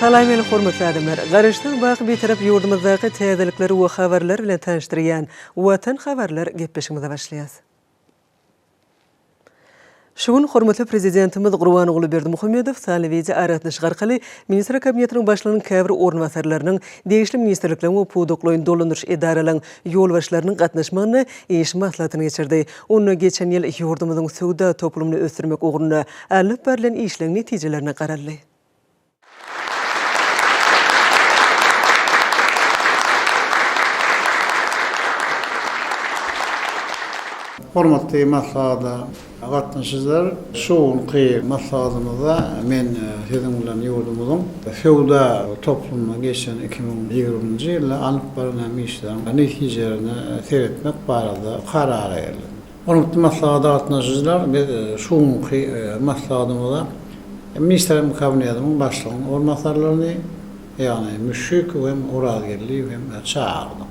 Salam meni hormatly adamlar! Garaşsyz baky Bitarap ýurdumyzdaky täzelikler we habarlar bilen tanyşdyrýan Watan habarlar gepleşigimize başlaýas. Şu gün hormatly Prezidentimiz Gurbanguly Berdimuhamedow sanly wideoaragatnaşyk arkaly Ministrler Kabinetiniň Başlygynyň käbir orunbasarlarynyň, degişli ministrlikleriň we pudaklaýyn dolandyryş edaralaryň ýolbaşçylarynyň gatnaşmagynda iş maslahatyny geçirdi. Onda geçen ýyl ýurdumyzyň söwda toplumyny ösdürmek ugrunda alnyp barlan işleň netijelerine garaldy. Hormatly maslahata gatnaşyjylar, şu günki maslahatymyzda men siziň bilen ýurdumyzyň söwda toplumynda geçen 2020-nji ýylda alnyp barylan işleriň netijelerine seretmek barada karara geldim. Hormatly maslahata gatnaşyjylar, biz şu günki maslahatymyza Ministrler Kabinetiniň Başlygynyň orunbasarlaryny, ýagny Müşşikowy hem Orazgeldiýewi hem çagyrdyk.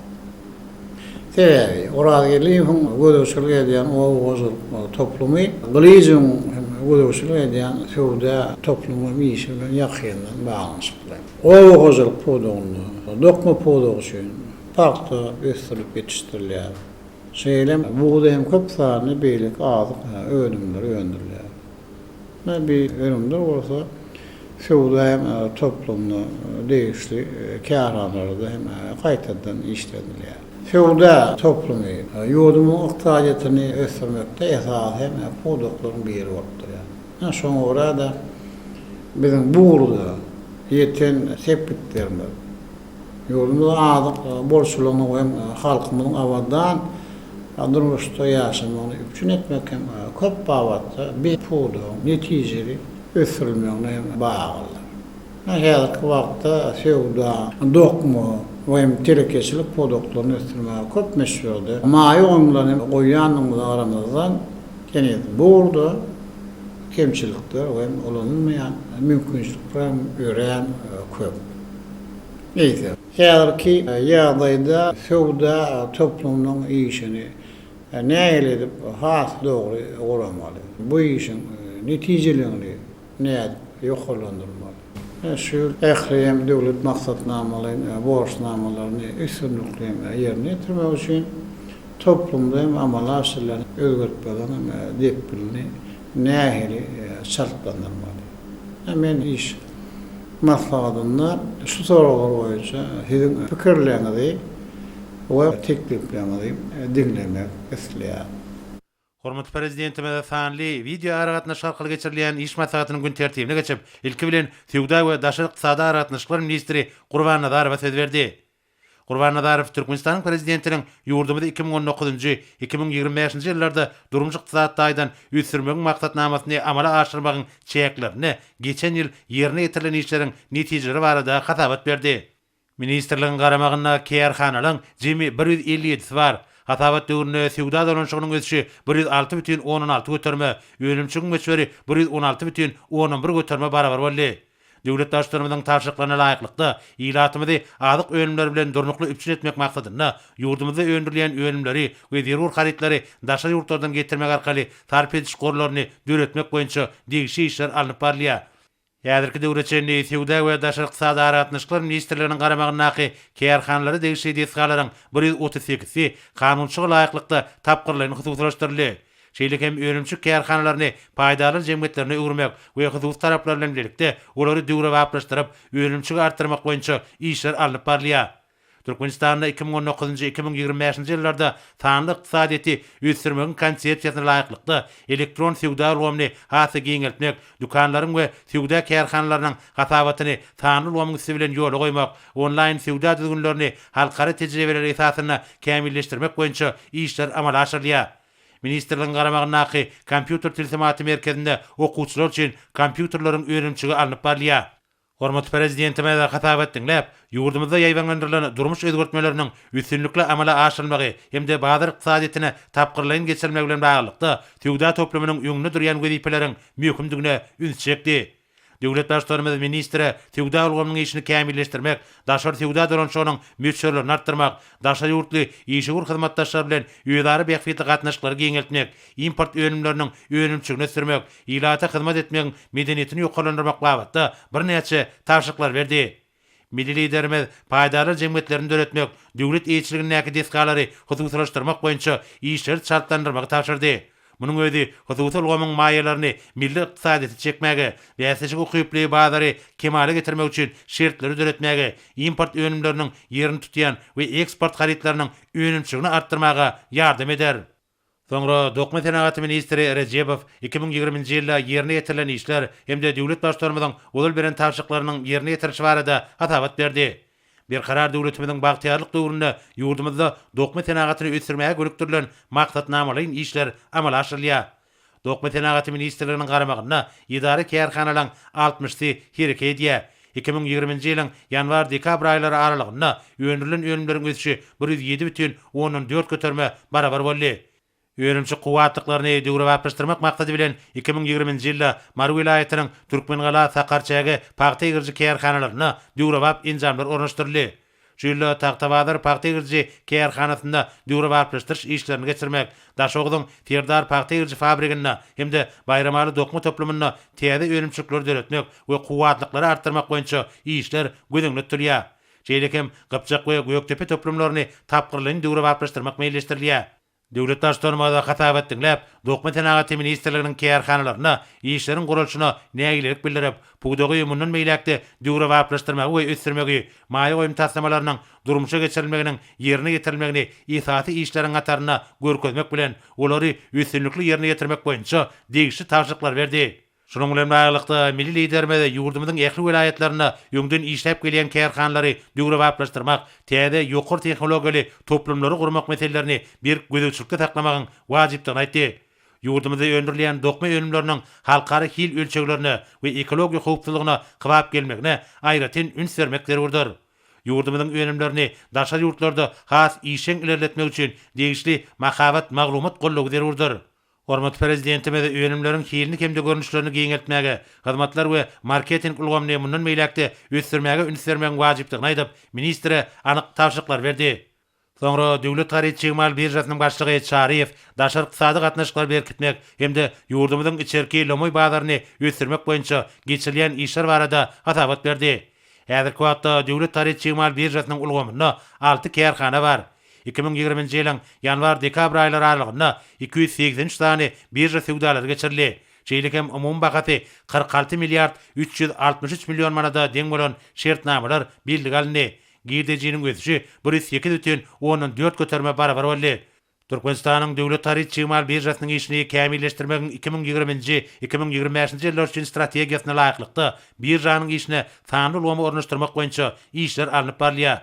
Sebäbi Orazgeldiýewiň gözegçilik edýän oba hojalyk toplumy Gylyjowyň hem gözegçilik edýän söwda toplumy hem işi bilen ýakyndan baglanyşykly. Oba hojalyk pudagynda dokma pudagy üçin pagta ösdürilip ýetişdirilýär. Şeýle hem bugdaý hem köp sanly beýleki azyk önümleri öndürilýär. Bu önümler bolsa söwda hem toplumyna degişli kärhanalarda hem gaýtadan işlenilýär. Söwda toplumy ýurdumyzyň ykdysadyýetini ösdürmekde esasy hem pudaklaryň biri bolup durýar. Şoňa görä-de, biziň bu ugurda ýeten sepgitlerimiz, Ýurdumyzda azyk bolçulygyny we halkymyzyň abadan durmuşda ýaşamagyny üpjün etmek hem köp babatda bu pudagyň netijeli ösdürilmegine hem baglydyr. Häzirki wagtda söwda, dokma we hem telekeçilik pudaklaryny ösdürmäge köp möçberde maýa goýumlaryny hem goýýandygymyza garamazdan, heniz bu ugurda kemçilikler we hem ulanylmaýan mümkinçilikler hem örän köp. Eýse, häzirki ýagdaýda söwda toplumynyň işini nähili edip has dogry guramaly? Bu işiň netijeligini nädip ýokarlandyrmaly? Şu ýyl ähli hem döwlet maksatnamalaýyn borçnamalaryny üstünlikli hem ýerine ýetirmek üçin toplumda hem amala aşyrylýan özgertmeleriň hem depginini nähili çaltlandyrmaly? Men iş maslahatynda şu soraglar boýunça siziň pikirleriňizi we teklipleriňizi diňlemek isleýärin. Hormatly Prezidentimiz sanly wideoaragatnaşyk arkaly geçirilýän iş maslahatynyň gün tertibine geçip, ilki bilen, söwda we daşary ykdysady aragatnaşyklar ministri Gurban Nazarowa söz berdi. Gurbannazarow Türkmenistanyň Prezidentiniň ýurdumyzy 2019-njy, 2025-nji ýyllarda durmuş-ykdysady taýdan ösdürmegiň maksatnamasyny amala aşyrmagyň çäklerinde geçen ýyl ýerine ýetirilen işleriň netijeleri barada hasabat berdi. Ministrligiň garamagynda kärhanalaryň jemi 157-si bar. Hasabat döwründe söwda dolanyşygynyň ösüşi 106,6 göterime, önümçiligiň möçberi 116,1 göterime barabar boldy. Döwlet Baştutanymyzyň tabşyryklaryna laýyklykda, ilatymyzy azyk önümleri bilen durnukly üpjün etmek maksadynda, ýurdumyzda öndürilýän önümleri we zerur harytlary daşary ýurtlardan getirmek arkaly sarp ediş gorlaryny döretmek boýunça degişli işler alnyp barylýar. Häzirki döwre çenli Söwda we daşary ykdysady aragatnaşyklar ministrliginiň garamagyndaky kärhanalara degişli desgalaryň 138-si kanunçylyga laýyklykda tapgyrlaýyn hususylaşdyryldy. Şeýle hem önümçilik kärhanalaryny paýdarlar jemgyýetlerine öwürmek we hususy taraplar bilen bilelikde olary döwrebaplaşdyryp, önümçiligi artdyrmak boýunça işler alnyp barylýar. Türkmenistanda 2019-njy, 2025-nji ýyllarda sanly ykdysadyýeti ösdürmegiň Konsepsiýasyna laýyklykda, elektron söwda ulgamyny has-da giňeltmek, dükanlaryň we söwda kärhanalarynyň hasabatyny sanly ulgamyň üsti bilen ýola goýmak, onlaýn söwda düzgünlerini halkara tejribeleri esasynda kämilleşdirmek boýunça işler amala aşyrylýar. Ministrligiň garamagyndaky Kompýuter tilsimaty merkezinde okuwçylar üçin kompýuterleriň önümçigi alnyp barylýar. Hormatly Prezidentimiz hasabat diňläp, ýurdumyzda ýaýbaňlandyrylan durmuş özgertmeleriniň üstünlikli amala aşyrylmagy hem-de bazar ykdysadyýetine tapgyrlaýyn geçirilmegi bilen baglylykda, söwda toplumynyň öňünde durýan wezipeleriň möhümdigine ünsi çekdi. Döwlet Baştutanymyz ministre söwda ulgamynyň işini kämilleşdirmek, daşary söwda dolanyşygynyň möçberlerini artdyrmak, daşary ýurtly işewür hyzmatdaşlar bilen özara bähbitli gatnaşyklary giňeltmek, import önümleriniň önümçiligini ösdürmek, ilata hyzmat etmegiň medeniýetini ýokarlandyrmak babatda birnäçe tabşyryklary berdi. Milli Liderimiz paýdarlar jemgyýetlerini döretmek, döwlet eýeçiligindäki desgalary hususylaşdyrmak boýunça işleri çaltlandyrmagy tabşyrdy. Munuň özi hususy ulgamyň maýalaryny milli ykdysadyýete çekmäge, bäsleşige ukyply bazary kemala getirmek üçin şertleri döretmäge, import önümleriniň ýerini tutýan we eksport harytlarynyň önümçiligini artdyrmaga ýardam eder. Soňra dokma senagaty ministri Rejebow 2020-nji ýylda ýerine ýetirilen işler hem-de döwlet Baştutanymyzyň ozal beren tabşyryklarynyň ýerine ýetirilişi barada hasabat berdi. Berkarar döwletimiziň bagtyýarlyk döwründe ýurdumyzda dokma senagatyny ösdürmäge gönükdirilen maksatnamalaýyn işler amala aşyrylýar. Dokma senagaty ministrliginiň garamagynda edara-kärhanalaryň altmyşsy hereket edýär. 2020-nji ýylyň ýanwar-dekabr aýlary aralygynda öndürilen önümleriň ösüşi 107,4 göterime barabar boldy. Önümçilik kuwwatlyklaryny döwrebaplaşdyrmak maksady bilen 2020-nji ýylda Mary welaýatynyň Türkmengala, Sakarçäge pagta egriji kärhanalarynda döwrebap enjamlar ornaşdyryldy. Şu ýylda Tagtabazar pagta egriji kärhanasynda döwrebaplaşdyryş işlerini geçirmek, Daşogzuň Serdar pagta egriji fabriginde hem-de Baýramaly dokma toplumynda täze önümçilikleri döretmek we kuwwatlyklary artdyrmak boýunça işler göz öňünde tutulýar. Şeýle hem Gypjak we Gökdepe toplumlaryny tapgyrlaýyn döwrebaplaşdyrmak meýilleşdirilýär. Döwlet Baştutanymyz hasabat diňläp, Dokma senagaty ministrliginiň kärhanalarynda işleriň guralyşyna nägilelik bildirip, pudagy mundan beýläk-de döwrebaplaşdyrmagy we ösdürmegi, maýa goýum taslamalarynyň durmuşa geçirilmeginiň ýerine ýetirilmegini esasy işleriň hatarynda görkezmek bilen, olary üstünlikli ýerine ýetirmek boýunça degişli tabşyryklary berdi. Şunuň bilen baglylykda, milli Liderimiz ýurdumyzyň ähli welaýatlarynda öňden işläp gelýän kärhanalary döwrebaplaşdyrmak, täze ýokary tehnologiýaly toplumlary gurmak meselelerini berk gözegçilikde saklamagyň wajypdygyny aýtdy. Ýurdumyzda öndürilýän dokma önümleriniň halkara hil ölçeglerine we ekologiýa howpsuzlygyna kybap gelmegine aýratyn üns bermek zerurdyr. Ýurdumyzyň önümlerini daşary ýurtlarda has işjeň ilerletmek üçin degişli mahabat-maglumat goldawy zerurdyr. Hormatly Prezidentimiz önümleriň hilini hem-de görnüşlerini giňeltmäge, hyzmatlar we marketing ulgamyny mundan beýläk-de ösdürmäge üns bermegiň wajypdygyny aýdyp, ministre anyk tabşyryklary berdi. Soňra Döwlet haryt-çig mal biržasynyň başlygy Çaryýew daşary ykdysady gatnaşyklary berkitmek hem-de ýurdumyzyň içerki lomaý bazaryny ösdürmek boýunça geçirilýän işler barada hasabat berdi. Häzirki wagtda Döwlet haryt-çig mal biržasynyň ulgamynda alty kärhana bar. 2020-nji ýylyň ýanwar-dekabr aýlary aralygynda 283 sany birža söwdalary geçirildi. Şeýle hem umumy bahasy 46 milliard 363 million manada deň bolan şertnamalar bellige alyndy. Girdejiniň ösüşi 108,4 göterime barabar boldy. Türkmenistanyň Döwlet haryt-çig mal biržasynyň işini kämilleşdirmegiň 2020-nji, 2025-nji ýyllar üçin strategiýasyna laýyklykda, biržanyň işine sanly ulgamy ornaşdyrmak boýunça işler alnyp barylýar.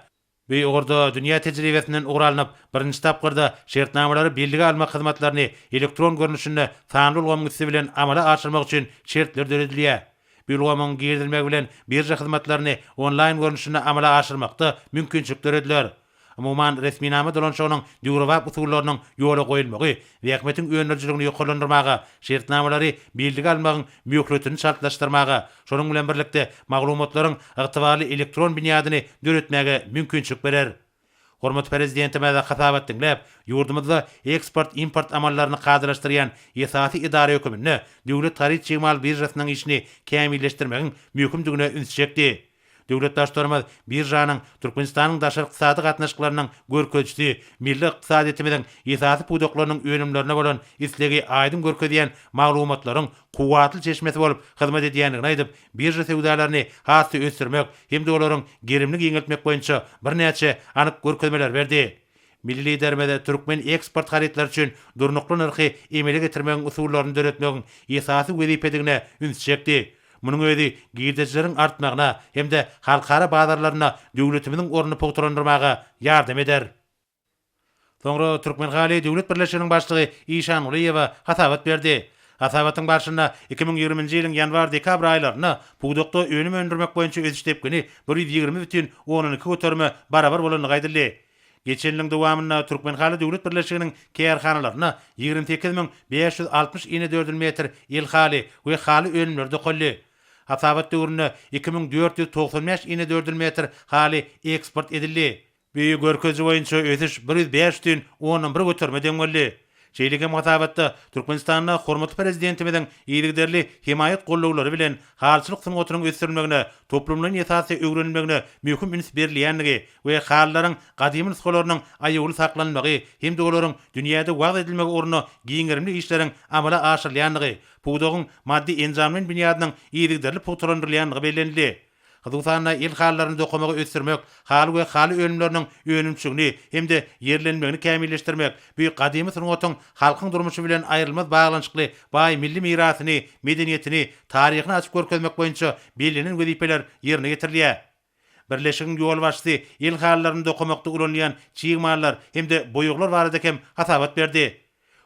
Bu ugurda dünýä tejribesinden ugur alnyp, birinji tapgyrda şertnamalary bellige almak hyzmatlaryny elektron görnüşinde sanly ulgamyň üsti bilen amala aşyrmak üçin şertler döredilýär. Bu ulgamyň girizilmegi bilen birža hyzmatlaryny onlaýn görnüşinde amala aşyrmakda mümkinçilik dörediler. Umuman, resminama dolanyşygynyň döwrebap usullarynyň ýola goýulmagy zähmetiň öndürijiligini ýokarlandyrmaga, şertnamalary bellige almagyň möhletini çaltlaşdyrmaga, şonuň bilen birlikde, maglumatlaryň ygtybarly elektron binýadyny döretmäge mümkinçilik berer. Hormatly Prezidentimiz hasabat diňläp, ýurdumyzda eksport-import amallaryny kadalaşdyrýan esasy edara höküminde Döwlet haryt-çig mal biržasynyň işini kämilleşdirmegiň möhümdigine ünsi çekdi. Döwlet Baştutanymyz biržanyň Türkmenistanyň daşary ykdysady gatnaşyklarynyň görkezijisi, milli ykdysadyýetimiziň esasy pudaklarynyň önümlerine bolan islegi aýdyň görkezýän maglumatlaryň kuwwatly çeşmesi bolup hyzmat edýändigini aýdyp, birža söwdalaryny has-da ösdürmek hem-de olaryň gerimini giňeltmek boýunça birnäçe anyk görkezmeleri berdi. Milli Liderimiz türkmen eksport harytlary üçin durnukly nyrhy emele getirmegiň usullaryny döretmegiň esasy wezipedigine ünsi çekdi. Munuň özi girdejileriň artmagyna hem-de halkara bazarlarynda döwletimiziň ornuny pugtalandyrmaga ýardam eder. Soňra Türkmenhaly döwlet birleşiginiň başlygy Işangulyýewa hasabat berdi. Hasabatyň barşynda 2020-nji ýylyň ýanwar-dekabr aýlarynda pudakda önüm öndürmek boýunça ösüş depgini 120,2 göterime barabar bolandygy aýdyldy. Geçen ýylyň dowamynda Türkmenhaly döwlet birleşiginiň kärhanalarynda 28 560 inedördül metr el haly we haly önümleri dokaldy. Hasabat döwründe 2495 inedördül metr haly eksport edildi. Bu görkeziji boýunça ösüş 105 bütin ondan bir göterime deň boldy. Şeýle hem hasabatda Türkmenistanda hormatly Prezidentimiziň yzygiderli hemaýat-gollawlary bilen halyçylyk sungatynyň ösdürilmegine, toplumlaýyn esasda öwrenilmegine möhüm üns berilýändigi we halylaryň gadymy nusgalarynyň aýawly saklanylmagy hem-de olaryň dünýäde wagyz edilmegi ugrunda giň gerimli işleriň amala aşyrylýandygy, pudagyň maddy-enjamlaýyn binýadynyň yzygiderli pugtalandyrylýandygy bellenildi. Hususan-da, el halylaryny dokamagy ösdürmek, haly we haly önümleriniň önümçiligini hem-de ýerlenmegini kämilleşdirmek, bu gadymy sungatyň halkyň durmuşy bilen aýrylmaz baglanyşykly baý milli mirasyny, medeniýetini, taryhyny açyp görkezmek boýunça bellenen wezipeler ýerine ýetirilýär. Birleşigiň ýolbaşçysy el halylaryny dokamakda ulanylýan çig mallar hem-de boýaglar barada hem hasabat berdi.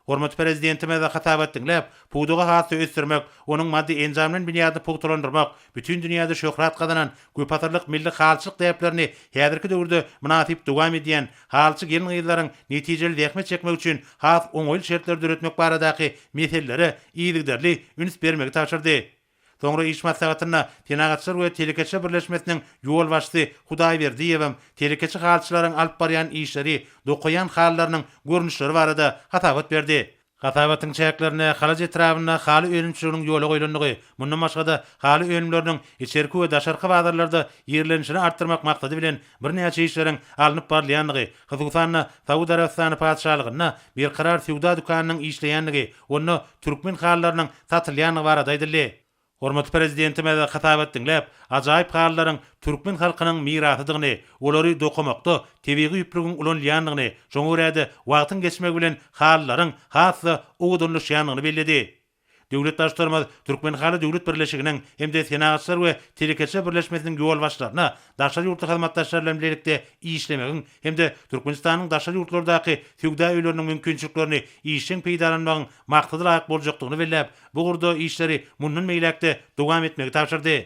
Hormatly Prezidentimiz hasabat diňläp, pudagy has-da ösdürmek, onuň maddy-enjamlaýyn binýadyny pugtalandyrmak, bütin dünýäde şöhrat gazanan köpasyrlyk milli halyçylyk däplerini häzirki döwürde mynasyp dowam edýän halyçy gelin-gyzlaryň netijeli zähmet çekmegi üçin has oňaýly şertleri döretmek baradaky meselelere yzygiderli üns bermegi tabşyrdy. Soňra iş maslahatynda Senagatçylar we telekeçiler birleşmesiniň ýolbaşçysy Hudaýberdiýewem telekeçi halyçylaryň alyp barýan işleri, dokaýan halylarynyň görnüşleri barada hasabat berdi. Hasabatyň çäklerinde Halaç etrabynda haly önümçiliginiň ýola goýlandygy, mundan başga-da, haly önümleriniň içerki we daşarky bazarlarda ýerlenişini artdyrmak maksady bilen birnäçe işleriň alnyp barylýandygy, hususan-da, Saud Arabystany Patyşalygynda Berkarar söwda dükanynyň işleýändigi, onda türkmen halylarynyň satylýandygy barada aýdyldy. Hormatly Prezidentimiz hasabat diňläp, ajaýyp halylaryň türkmen halkynyň mirasydygyny, olary dokamakda tebigy ýüplügiň ulanylýandygyny, şoňa görä-de, wagtyň geçmegi bilen halylaryň has-da owadanlaşýandygyny belledi. Döwlet Baştutanymyz Türkmenhaly döwlet birleşiginiň hem-de Senagatçylar we telekeçiler birleşmesiniň ýolbaşçylaryna daşary ýurtly hyzmatdaşlar bilen bilelikde işlemegiň hem-de Türkmenistanyň daşary ýurtlardaky söwda öýleriniň mümkinçiliklerini işjeň peýdalanmagyň maksada laýyk boljakdygyny belläp, bu ugurda işleri mundan beýläk-de dowam etmegi tabşyrdy.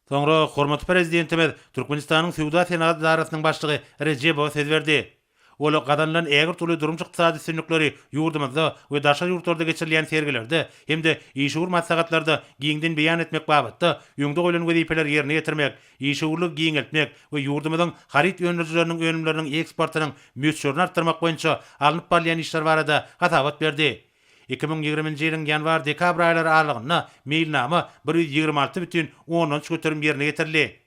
Soňra hormatly Prezidentimiz Türkmenistanyň Söwda-senagat edarasynyň başlygy Rejebowa söz berdi. Ol gazanylan ägirt uly durmuş-ykdysady üstünlikleri ýurdumyzda we daşary ýurtlarda geçirilýän sergilerde hem-de işewür maslahatlarda giňden beýan etmek babatda öňde goýlan wezipeleri ýerine ýetirmek, işewürligi giňeltmek we ýurdumyzyň haryt öndürijileriniň önümleriniň eksportynyň möçberini artdyrmak boýunça alnyp barylýan işler barada hasabat berdi. 2020-nji ýylyň ýanwar-dekabr aýlary aralygynda meýilnama 126,3 göterim ýerine ýetirildi.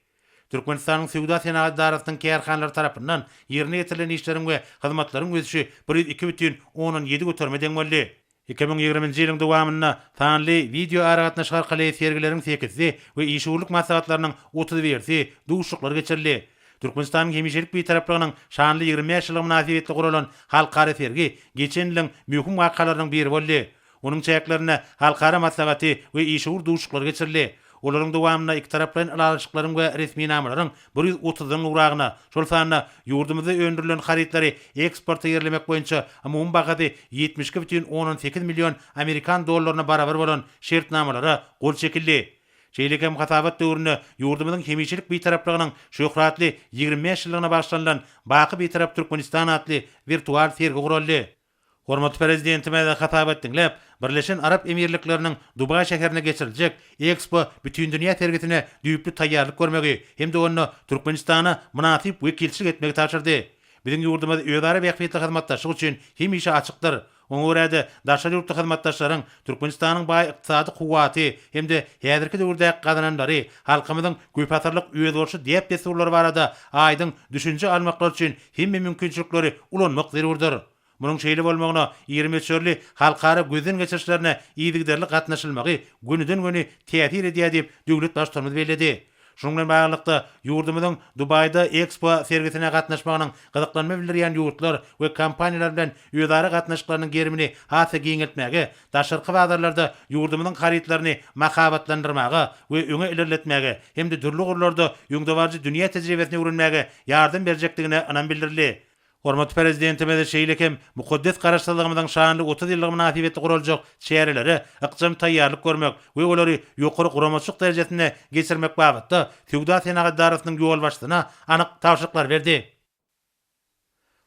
Türkmenistanyň Söwda-senagat edarasynyň kärhanalary tarapyndan ýerine ýetirilen işleriň we hyzmatlaryň ösüşi 102 bütin ondan ýedi göterime deň boldy. 2020-nji ýylyň dowamynda sanly wideoaragatnaşyk arkaly sergileriň sekizisi we işewürlik maslahatlarynyň otuz birisi, duşuşyklar geçirildi. Türkmenistanyň hemişelik Bitaraplygynyň şanly 25 ýyllygy mynasybetli guralan halkara sergi geçen ýylyň möhüm wakalarynyň biri boldy. Onuň çäklerinde halkara maslahaty we işewür duşuşyklary geçirildi. Olaryň dowamynda ikitaraplaýyn ylalaşyklaryň we resminamalaryň bir ýüz otuzdan gowragyna, şol sanda ýurdumyzda öndürilen harytlary eksporta ýerlemek boýunça umumy bahasy 72 bütin ondan sekiz million amerikan dollaryna barabar bolan şertnamalara gol çekildi. Şeýle hem hasabat döwründe ýurdumyzyň hemişelik Bitaraplygynyň şöhratly 25 ýyllygyna bagyşlanylan Baky Bitarap Türkmenistan atly wirtual sergi guraldy. Hormatly Prezidentimiz hasabat diňläp, Birleşen Arap Emirlikleriniň Dubaý şäherinde geçiriljek Ekspo bütindünýä sergisine düýpli taýýarlyk görmegi hem-de onda Türkmenistana mynasyp wekilçilik etmegi tabşyrdy. Biziň ýurdumyz özara bähbitli hyzmatdaşlyk üçin hemişe açykdyr. Oňa görä-de, daşary ýurtly hyzmatdaşlaryň Türkmenistanyň baý ykdysady kuwwaty hem-de häzirki döwürdäki gazananlary, halkymyzyň köpasyrlyk özboluşly däp-dessurlary barada aýdyň düşünje almaklary üçin hemme mümkinçilikleri ulanmak zerurdyr. Munuň şeýle bolmagyna iri möçberli halkara gözden geçirişlerine yzygiderli gatnaşylmagy gönüden-göni täsir edýär diýip, döwlet Baştutanymyz belledi. Şunuň bilen baglylykda, ýurdumyzyň Dubaýda Ekspo sergisine gatnaşmagynyň gyzyklanma bildirýän ýurtlar we kompaniýalar bilen özara gatnaşyklarynyň gerimini has-da giňeltmäge, daşarky bazarlarda ýurdumyzyň harytlaryny mahabatlandyrmaga we öňe ilerletmäge hem-de dürli ugurlarda öňdebaryjy dünýä tejribesini öwrenmäge ýardam berjekdigine ynam bildirildi. Hormatly Prezidentimiz şeýle hem mukaddes Garaşsyzlygymyzyň şanly 30 ýyllygy mynasybetli guraljak çärelere ykjam taýýarlyk görmek we olary ýokary guramaçylyk derejesinde geçirmek babatda Söwda-senagat edarasynyň ýolbaşçysyna anyk tabşyryklary berdi.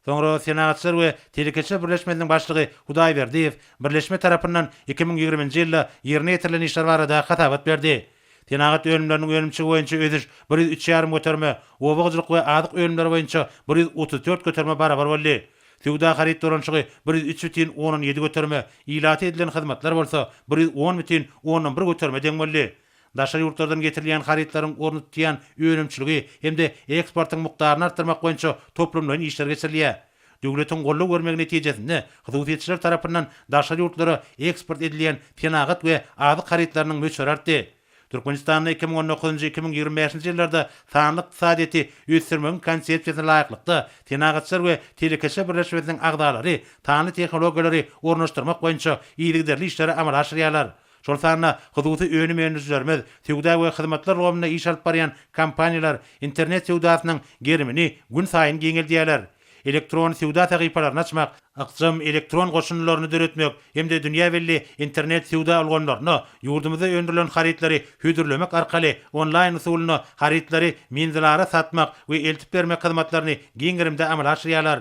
Soňra Senagatçylar we telekeçiler birleşmesiniň başlygy Hudaýberdiýew birleşme tarapyndan 2020-nji ýylda ýerine ýetirilen işler barada hasabat berdi. Senagat önümleriniň önümçiligi boýunça ösüş 103 ýarym göterime, oba hojalyk we azyk önümleri boýunça 134 göterime barabar boldy. Söwda haryt dolanyşygy 103 bütin ondan ýedi göterime, ilata edilen hyzmatlar bolsa 110 bütin ondan bir göterime deň boldy. Daşary ýurtlardan getirilýän harytlaryň ornuny tutýan önümçiligi hem-de eksportyň mukdaryny artdyrmak boýunça toplumlaýyn işler geçirilýär. Döwletiň goldaw bermegi netijesinde hususyýetçiler tarapyndan daşary ýurtlara eksport edilýän senagat we azyk harytlarynyň möçberi artdy. Türkmenistanda 2019-njy, 2025-nji ýyllarda sanly ykdysadyýeti ösdürmegiň Konsepsiýasyna laýyklykda, Senagatçylar we telekeçiler birleşmesiniň agzalary sanly tehnologiýalary ornaşdyrmak boýunça yzygiderli işleri amala aşyrýarlar. Şol sanda hususy önüm öndürijilerimiz, söwda we hyzmatlar ulgamynda iş alyp barýan kompaniýalar internet söwdasynyň gerimini günsaýyn giňeldýärler. Elektron söwda sahypalaryny açmak, ykjam elektron goşundylaryny döretmek hem-de dünýä belli internet söwda ulgamlarynda ýurdumyzda öndürilen harytlary hödürlemek arkaly onlaýn usulynda harytlary menzilara satmak we eltip bermek hyzmatlaryny giň gerimde amala aşyrýarlar.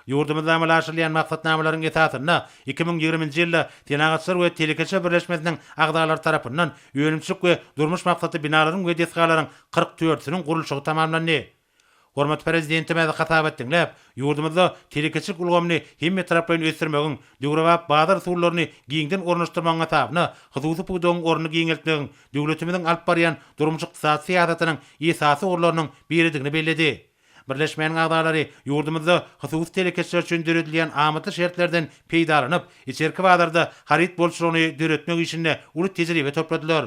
Ýurdumyzda amala aşyrylýan maksatnamalaryň esasynda 2020-nji ýylda Senagatçylar we telekeçiler birleşmesiniň agzalary tarapyndan önümçilik we durmuş maksatly binalaryň we desgalaryň kyrk dördüsiniň gurluşygy tamamlandy. Hormatly Prezidentimiz hasabat diňläp, ýurdumyzda telekeçilik ulgamyny hemmetaraplaýyn ösdürmegiň, döwrebap bazar usullaryny giňden ornaşdyrmagyň hasabyna hususy pudagyň ornuny giňeltmegiň döwletimiziň alyp barýan durmuş-ykdysady syýasatynyň esasy ugurlarynyň biridigini belledi. Birleşmäniň agzalary ýurdumyzda hususy telekeçiler üçin döredilýän amatly şertlerden peýdalanyp, içerki bazarda haryt bolçulygyny döretmek işinde uly tejribe topladylar.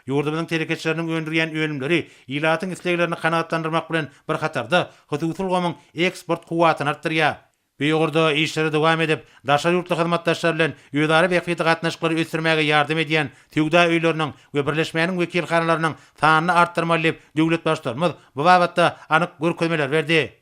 Ýurdumyzyň telekeçileriniň öndürýän önümleri ilatyň isleglerini kanagatlandyrmak bilen bir hatarda, hususy ulgamyň eksport kuwwatyny artdyrýar. Bu ugurda işleri dowam edip, daşary ýurtly hyzmatdaşlar bilen özara bähbitli gatnaşyklary ösdürmäge ýardam edýän söwda öýleriniň we birleşmäniň wekilhanalarynyň sanyny artdyrmaly diýip, döwlet Baştutanymyz bu babatda anyk görkezmeleri berdi.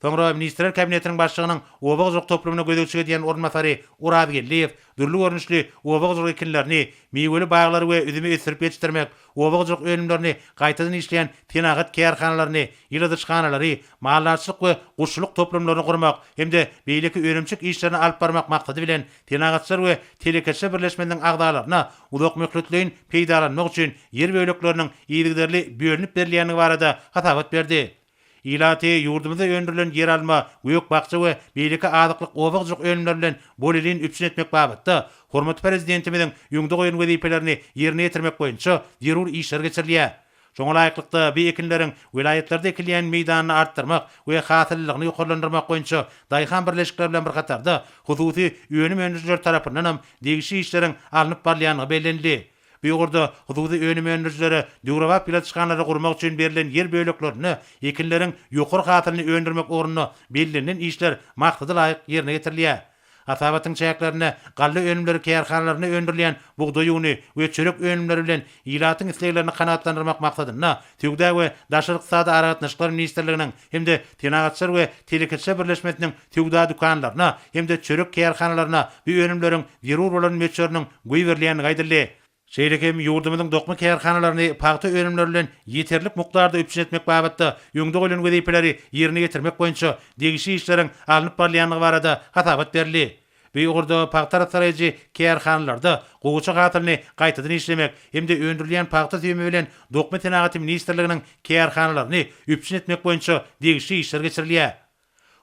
Soňra Ministrler Kabinetiniň Başlygynyň oba hojalyk toplumyna gözegçilik edýän orunbasary Oraz Geldiýew dürli görnüşli oba hojalyk ekinlerini, miweli baglary we üzümi ösdürip ýetişdirmek, oba hojalyk önümlerini gaýtadan işleýän senagat kärhanalaryny, ýyladyşhanalary, maldarçylyk we guşçulyk toplumlaryny gurmak hem-de beýleki önümçilik işlerini alyp barmak maksady bilen Senagatçylar we telekeçiler birleşmesiniň agzalaryna uzakmöhletleýin peýdalanmak üçin ýer bölekleriniň yzygiderli bölünip berilýändigi barada hasabat berdi. Ilaty ýurdumyzda öndürilen ýeralma, gök-bakja we beýleki azyklyk oba hojalyk önümleri bilen bolelin üpjün etmek babatda hormatly Prezidentimiziň öňde goýan wezipelerini ýerine ýetirmek boýunça zerur işler geçirilýär. Şoňa laýyklykda, bu ekinleriň welaýatlarda ekilýän meýdanyny artdyrmak we hasyllylygyny ýokarlandyrmak boýunça daýhan birleşikleri bilen bir hatarda hususy önüm öndürijiler tarapyndan hem degişli işleriň alnyp barylýandygy bellenildi. Bu ugurda hususy önüm öndürijilere döwrebap ýyladyşhanalary gurmak üçin berlen ýer böleklerinde ekinleriň ýokary hasylyny öndürmek ugrunda bellenilen işler maksada laýyk ýerine ýetirilýär. Hasabatyň çäklerinde galla önümleri kärhanalarynda öndürilýän bugdaý uny we çörek önümleri bilen ilatyň isleglerini kanagatlandyrmak maksadynda Söwda we daşary ykdysady aragatnaşyklar ministrliginiň hem-de Senagatçylar we telekeçiler birleşmesiniň söwda dükanlaryna hem-de çörek kärhanalaryna bu önümleriň zerur bolan möçberiniň goýberilýändigi aýdyldy. Şeýle hem ýurdumyzyň dokma kärhanalaryny pagta önümleri bilen ýeterlik mukdarda üpjün etmek babatda öňde goýlan wezipeleri ýerine ýetirmek boýunça degişli işleriň alnyp barylýandygy barada hasabat berildi. Bu ugurda pagta arassalaýjy kärhanalarda gowaça hasylyny gaýtadan işlemek hem-de öndürilýän pagta süýümi bilen Dokma senagaty ministrliginiň kärhanalaryny üpjün etmek boýunça degişli işler geçirilýär.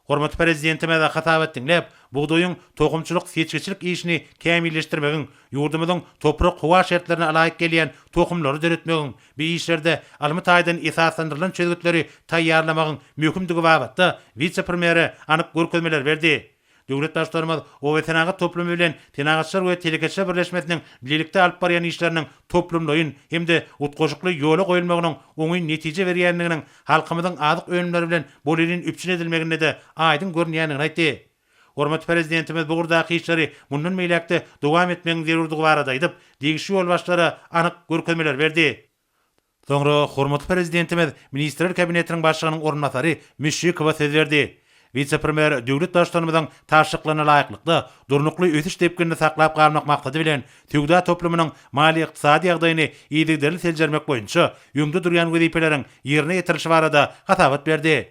Hormatly Prezidentimiz hasabat diňläp, bugdaýyň tohumçylyk-seçgiçilik işini kämilleşdirmegiň, ýurdumyzyň toprak-howa şertlerine laýyk gelýän tohumlary döretmegiň, bu işlerde ylmy taýdan esaslandyrylan çözgütleri taýýarlamagyň möhümdigi babatda wise-premýere anyk görkezmeleri berdi. Döwlet Baştutanymyz obasenagat toplumy bilen Senagatçylar we telekeçiler birleşmesiniň bilelikde alyp barýan işleriniň toplumlaýyn hem-de utgaşykly ýola goýulmagynyň oňyn netije berýändiginiň halkymyzyň azyk önümleri bilen bolelin üpjün edilmeginde-de aýdyň görünýändigini aýtdy. Hormatly Prezidentimiz bu ugurdaky işleri mundan beýläk-de dowam etmegiň zerurdygy barada aýdyp, degişli ýolbaşçylara anyk görkezmeleri berdi. Soňra hormatly Prezidentimiz Ministrler Kabinetiniň Başlygynyň orunbasary Müşşikowa söz berdi. Wise-premýer döwlet Baştutanymyzyň tabşyryklaryna laýyklykda, durnukly ösüş depginini saklap galmak maksady bilen, söwda toplumynyň maliýe-ykdysady ýagdaýyny yzygiderli seljermek boýunça öňde durýan wezipeleriň ýerine ýetirilişi barada hasabat berdi.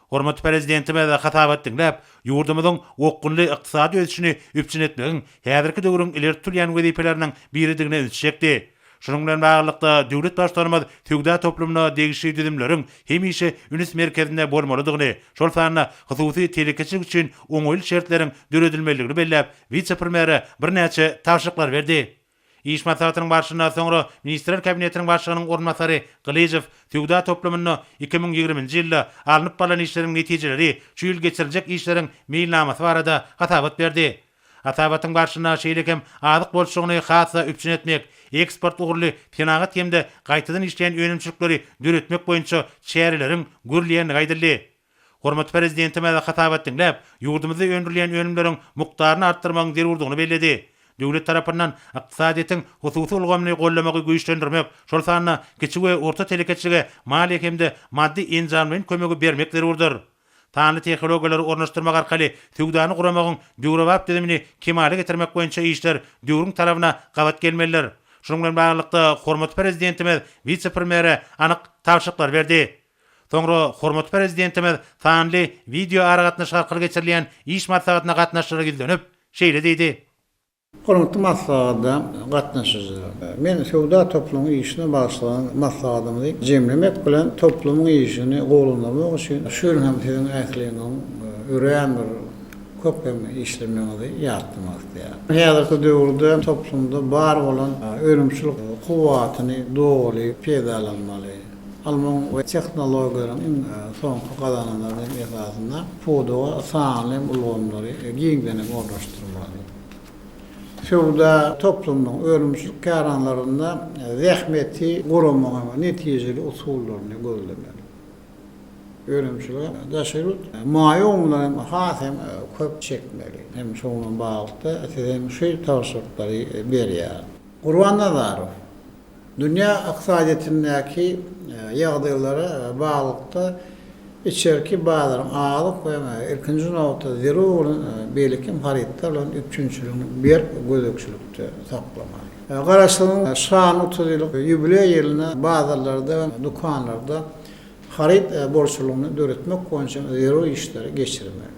Hormatly Prezidentimiz hasabat diňläp, ýurdumyzyň okgunly ykdysady ösüşini üpjün etmegiň häzirki döwrüň ileri tutulýan wezipeleriniň biridigine ünsi çekdi. Şunuň bilen baglylykda, döwlet Baştutanymyz söwda toplumyna degişli düzümleriň hemişe üns merkezinde bolmalydygyny, şol sanda hususy telekeçilik üçin oňaýly şertleriň döredilmelidigini belläp, wise-premýere birnäçe tabşyryklary berdi. Iş maslahatynyň barşynda soňra Ministrler Kabinetiniň Başlygynyň orunbasary Gylyjow söwda toplumynda 2020-nji ýylda alnyp barlan işleriň netijeleri, şu ýyl geçiriljek işleriň meýilnamasy barada hasabat berdi. Hasabatyň barşynda şeýle hem azyk bolçulygyny has-da üpjün etmek, eksport ugurly senagat hem-de gaýtadan işleýän önümçilikleri döretmek boýunça çäreleriň görülýändigi aýdyldy. Hormatly Prezidentimiz hasabat diňläp, ýurdumyzda öndürilýän önümleriň mukdaryny artdyrmagyň zerurdygyny belledi. Döwlet tarapyndan ykdysadyýetiň hususy ulgamyny goldamagy güýçlendirmek, şol sanda kiçi we orta telekeçilige maliýe hem-de maddy-enjamlaýyn kömegi bermek zerurdyr. Sanly tehnologiýalary ornaşdyrmak arkaly söwdany guramagyň döwrebap düzümini kemala getirmek boýunça işler döwrüň talabyna gabat gelmelidir. Şunuň bilen baglylykda, hormatly Prezidentimiz wise-premýere anyk tabşyryklary berdi. Soňra hormatly Prezidentimiz sanly wideoaragatnaşyk arkaly geçirilýän iş maslahatyna gatnaşyjylara ýüzlenip, şeýle diýdi. Hormatly maslahata gatnaşyjylar! Men söwda toplumyň işine bagyşlanan maslahatymyzy jemlemek bilen, toplumyň işini gowulandyrmak üçin şu ýyl hem siziň ähliňiziň örän bir köp hem işlemegiňizi ýatlamak isleýärin. Häzirki döwürde toplumda bar bolan önümçilik kuwwatyny doly peýdalanmaly. Ylmyň we tehnologiýalaryň iň soňky gazananlarynyň esasynda pudaga sanly ulgamlary giňden hem ornaşdyrmaly. Söwda toplumynyň önümçilik kärhanalarynda zähmeti guramagyň netijeli usullaryny gözlemeli. Önümçilige daşary ýurt maýa goýumlary hem has hem köp çekmeli. Hem şonuň bilen baglylykda size hem şu tabşyryklary berýärin. Gurban Nazarow, Dünýä ykdysadyýetindäki ýagdaýlara baglylykda içerki bazaryň azyk we ilkinji nobatda zerur bolan beýleki hem harytlar bilen üpjünçiligini berk gözegçilikde saklamaly. Garaşsyzlygyň şanly 30 ýyllyk ýubileý ýylynda bazarlarda we dükanlarda haryt bolçulygyny döretmek boýunça zerur işleri geçirmeli.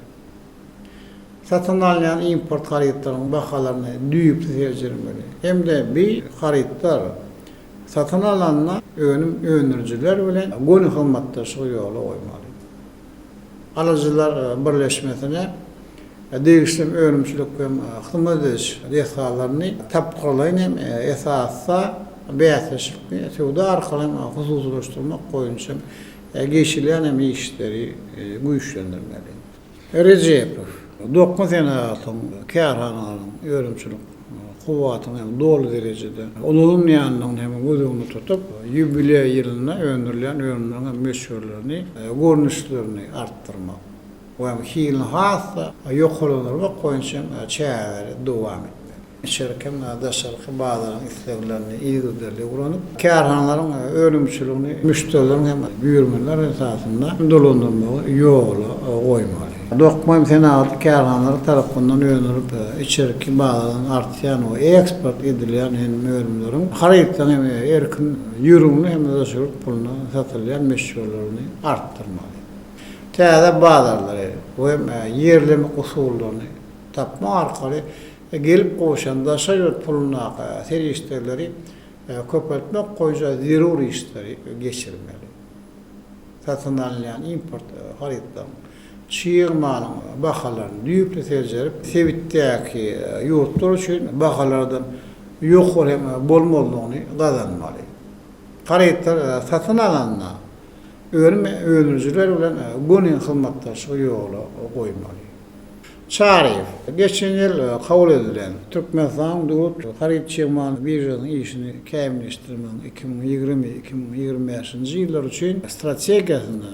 Satyn alynýan import harytlaryň bahalaryny düýpli seljermeli hem-de bi harytlar satyn alnanda önüm öndürijiler bilen göni hyzmatdaşlygy ýola goýmaly. Alyjylar birleşmesine degişli önümçilik hem hyzmat ediş desgalaryny tapgyrlaýyn hem esasda bäsleşikli söwda arkaly hem hususylaşdyrmak boýunça geçilýän hem işleri güýçlendirmeli. Rejepow, dokma senagatynyň kärhanalarynyň önümçilik kuwwatynyň hem doly derejede ulanylmaýandygyny hem göz öňünde tutup, ýubileý ýylynda öndürilýän önümleriň hem möçberlerini, görnüşlerini artdyrmak we hem hilini has-da ýokarlandyrmak boýunça hem çäreleri dowam etmeli. Içerki hem daşarky bazaryň isleglerini yzygiderli öwrenip, kärhanalaryň önümçiligini müşderileriň hem buýurmalar esasynda dolandyrmagy ýola goýmaly. Dokma hem senagaty kärhanalary tarapyndan öndürilip, içerki bazardan artýan we eksport edilýän hem önümleriň, harytlaryň hem erkin ýörgünli hem-de daşary ýurt puluna satylýan möçberlerini artdyrmaly. Täze bazarlary we ýerlemek usullaryny tapmak arkaly gelip gowşan daşary ýurt pulundaky serişdeleri köpeltmek boýunça zerur işleri geçirmeli. Satyn alynýan import harytlaryň, çig malyň bahalaryny düýpli seljerip, sebitdäki ýurtlar üçin bahalardan ýokary hem bolmazlygyny gazanmaly. Harytlar satyn alanda önüm öndürijiler bilen göni hyzmatdaşlygy ýola goýmaly. Çaryýew, geçen ýyl kabul edilen Türkmenistanyň Döwlet haryt-çig mal biržasynyň işini kämilleşdirmegiň 2020, 2025-nji ýyllar üçin strategiýasynda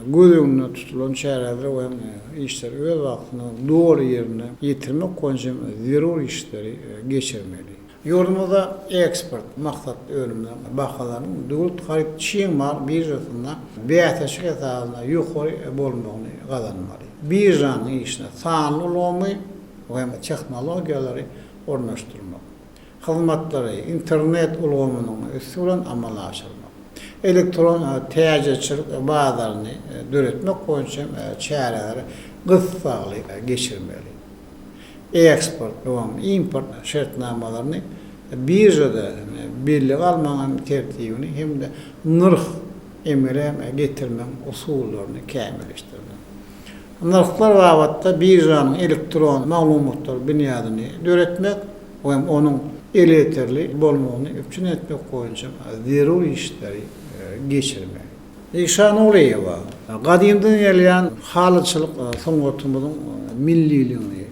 göz öňünde tutulan çäreleri we işleri öz wagtynda doly ýerine ýetirmek boýunça zerur işleri geçirmeli. Ýurdumyzda eksport maksatly önümleriň bahalarynyň döwlet haryt çig mal biržasynda bäsleşik esasynda ýokary bolmagyny gazanmaly. Biržanyň işine sanly ulgamy we tehnologiýalary ornaşdyrmak, hyzmatlary internet ulgamynyň üsti bilen amala aşyrmak, elektron täjirçilik bazaryny döretmek boýunça çäreleri gyssagly geçirmeli. Eksport we import şertnamalaryny. biržada bellige almagyň hem tertibini hem-de nyrh emele getirmegiň usullaryny kämilleşdirmek. Nyrhlar babatda biržanyň elektron maglumatlar binýadyny döretmek we onuň elýeterli bolmagyny üpjün etmek boýunça zerur işleri geçirmek. Işangulyýewa, Gadymdan gelýän halyçylyk sungatymyzyň milliligini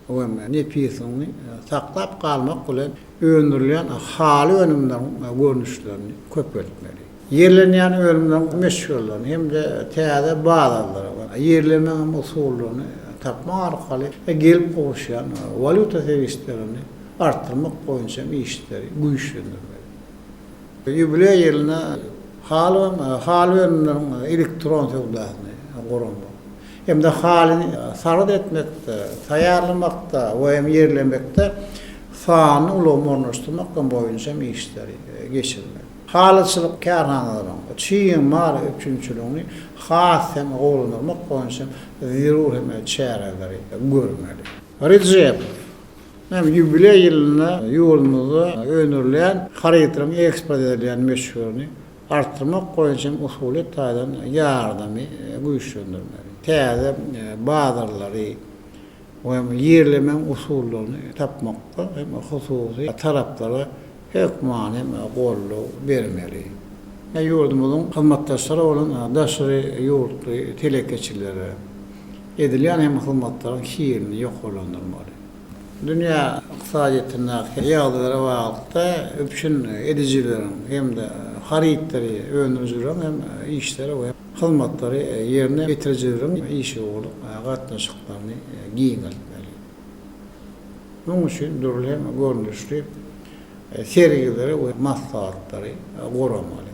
we nepisligini saklap galmak bilen öndürilýän haly önümleriniň görnüşlerini köpeltmeli. Ýerlenýän önümleriň möçberlerini hem-de täze bazarlara we ýerlemegiň usullaryny tapmak arkaly gelip gowuşýan walýuta serişdelerini artdyrmak boýunça işleri güýçlendirmeli. Ýubileý ýylynda haly haly önümleriniň elektron söwdasyny guramak hem-de halyny sargyt etmekde, taýýarlamakda we hem ýerlemekde sanly ulgamy ornaşdyrmak boýunça hem işleri geçirmek. Halyçylyk kärhanalarynyň çig mal üpjünçiligini has hem gowulandyrmak boýunça zerur hem çäreleri görmeli. Rejepow. Hem ýubileý ýylynda ýurdumyzda öndürilýän harytlaryň eksport edilýän möçberini artdyrmak boýunça hem usulyýet taýdan ýardamy güýçlendirmeli. Täze bazarlary we hem ýerlemegiň usullaryny tapmakda hem hususy taraplara hökmany hem goldaw bermeli. Ýurdumyzyň hyzmatdaşlary bolan daşary ýurtly telekeçilere edilýän hem hyzmatlaryň hilini ýokarlandyrmaly. Dünýä ykdysadyýetindäki ýagdaýlara baglylykda üpjün edijileriň hem-de harytlary öndürijileriň hem işleri we hyzmatlary ýerine ýetirijileriň işewürlik gatnaşyklaryny giňeltmeli. Munuň üçin dürli hem görnüşli sergileri we maslahatlary guramaly.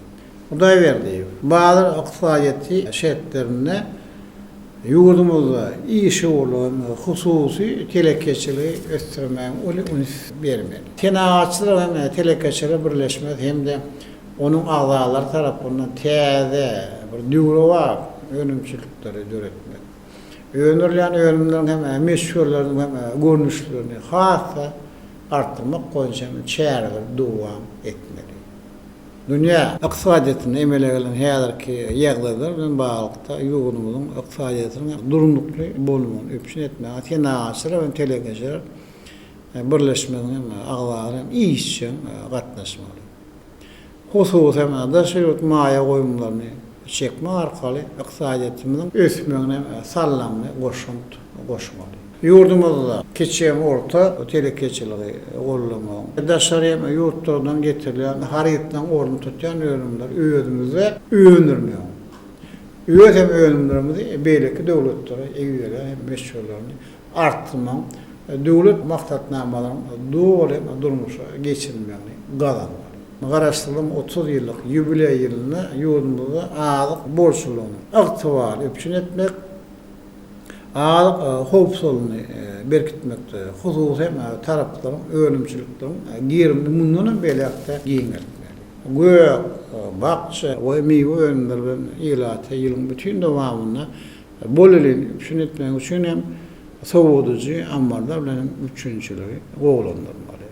Hudaýberdiýew, bazar ykdysadyýeti şertlerinde ýurdumyzda işewürligiň we hususy telekeçiligi ösdürmäge uly üns bermeli. Senagatçylar hem telekeçiler birleşmesi hem-de onuň agzalary tarapyndan täze bir döwrebap önümçilikleri döretmek, öndürilýän önümleriň hem möçberleriniň hem görnüşlerini has-da artdyrmak boýunça hem çäreleri dowam etmeli. Dünýä ykdysadyýetinde emele gelen häzirki ýagdaýlar bilen baglylykda ýurdumyzyň ykdysadyýetiniň durnukly bolmagyny üpjün etmäge Senagatçylar we telekeçiler birleşmesiniň hem agzalary hem işjeň gatnaşmaly. Hususy hem daşary ýurt maýa goýumlaryny çekmek arkaly ykdysadyýetimiziň ösmegine saldamly goşant goşmaly. Ýurdumyzda kiçi hem orta telekeçiligi goldamagyň, daşary ýurtlardan getirilýän harytlaryň ornuny tutýan önümleri özümizde öndürmegiň, öz hem önümlerimizi beýleki döwletlere iberýän hem möçberlerini artdyrmagyň döwlet maksatnamalarynyň doly durmuşa geçirilmegini gazanmaly. Garaşsyzlygyň 30 ýyllyk ýubileý ýylynda ýurdumyzda azyk bolçulygyny ygtybarly üpjün etmek, Azyk howpsuzlygyny berkitmekde, hususy hem taraplaryň önümçilikleriň gerimini mundan hem beýläk-de giňeltmeli. Gök, bakja we miwe önümleri bilen ilaty ýylyň bütin dowamynda bolelin üpjün etmek üçin hem sowadyjy ammarlar bilen hem üpjünçiligi gowulandyrmaly.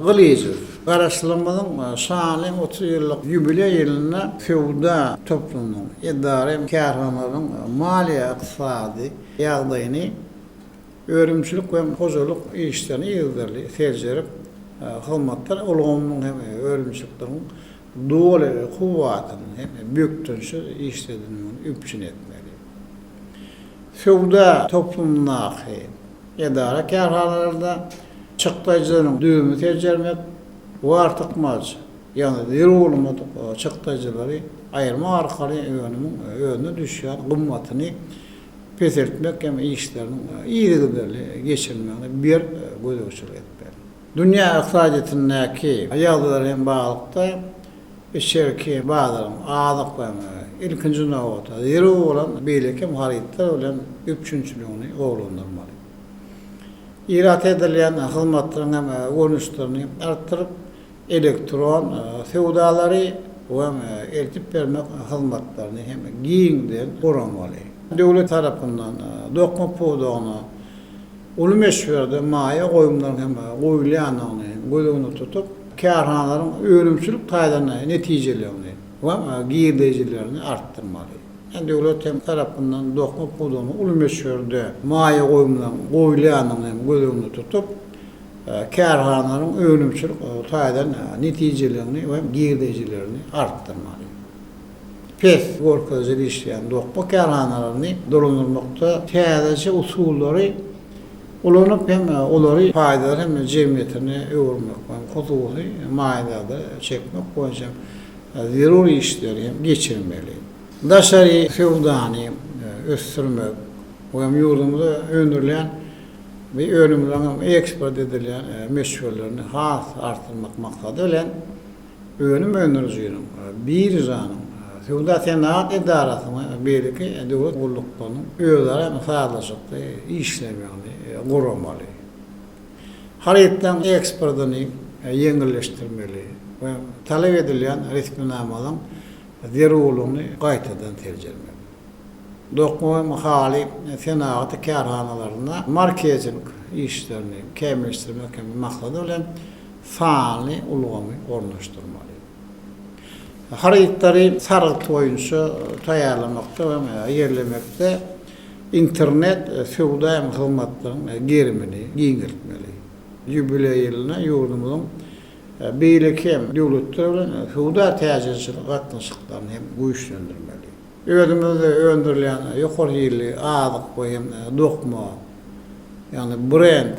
Gylyjow, Garaşsyzlygymyzyň şanly 30 ýyllyk ýubileý ýylynda söwda toplumynyň, edara hem kärhanalaryň maliýe-ykdysady ýagdaýyny, önümçilik we hojalyk işlerini yzygiderli seljerip, hyzmatlar ulgamynyň hem önümçilikleriň doly kuwwatyny hem bökdençsiz işledilmegini üpjün etmeli. Söwda toplumyndaky Edara-kärhanalarda çykdajylaryň düzümini seljermek we artykmaç, ýagny zerur bolmadyk çykdajylary aýyrmak arkaly önümiň özüne düşýän gymmatyny peseltmek hem işleriniň yzygiderli geçirilmegine berk gözegçilik etmeli. Dünýä ykdysadyýetindäki ýagdaýlar hem baglylykda içerki bazaryň azyk we ilkinji nobatda zerur bolan beýleki hem harytlar bilen üpjünçiligini gowulandyrmaly. Ilata edilýän hyzmatlaryň hem görnüşlerini artdyryp, elektron söwdalary we eltip bermek hyzmatlaryny hem giňden guramaly. Döwlet tarapyndan dokma pudagyna. uly möçberde maýa goýumlaryň hem goýulýandygyny göz öňünde tutup, kärhanalaryň önümçilik taýdan netijeliligini we girdejilerini artdyrmaly. Döwlet hem tarapyndan dokma pudagyna uly möçberde maýa goýumlaryň goýulýandygyny hem göz öňünde tutup, kärhanalaryň önümçilik taýdan netijeligini we girdejilerini artdyrmaly. Pes görkezijili işleýän dokma kärhanalaryny dolandyrmakda täzeçe usullary ulanyp hem olary paýdar hem jemgyýetine öwürmek we hususy maýadarlary çekmek boýunça zerur işleri hem geçirmeli. Daşary söwdany ösdürmek we hem ýurdumyzda öndürilýän we önümleriň hem eksport edilýän möçberlerini has artdyrmak maksady bilen, önüm öndürijiniň, biržanyň, Söwda-senagat edarasynyň we beýleki döwlet gulluklarynyň özara sazlaşykly işlemegini guramaly. Harytlaryň eksportyny ýeňilleşdirmeli we talap edilýän resminamalaryň zerurlygyny gaýtadan seljermeli. Dokma we haly senagaty kärhanalarynda marketing işlerini kämilleşdirmek hem maksady bilen sanly ulgamy ornaşdyrmaly. Harytlary sargyt boýunça taýýarlamakda we ýerlemekde internet söwda hem hyzmatlaryň gerimini giňeltmeli. Ýubileý ýylynda ýurdumyzyň beýleki hem döwletler bilen söwda-täjirçilik gatnaşyklaryny hem güýçlendirmeli. Özümizde öndürilýän ýokary hilli azyk we hem dokma, ýagny brend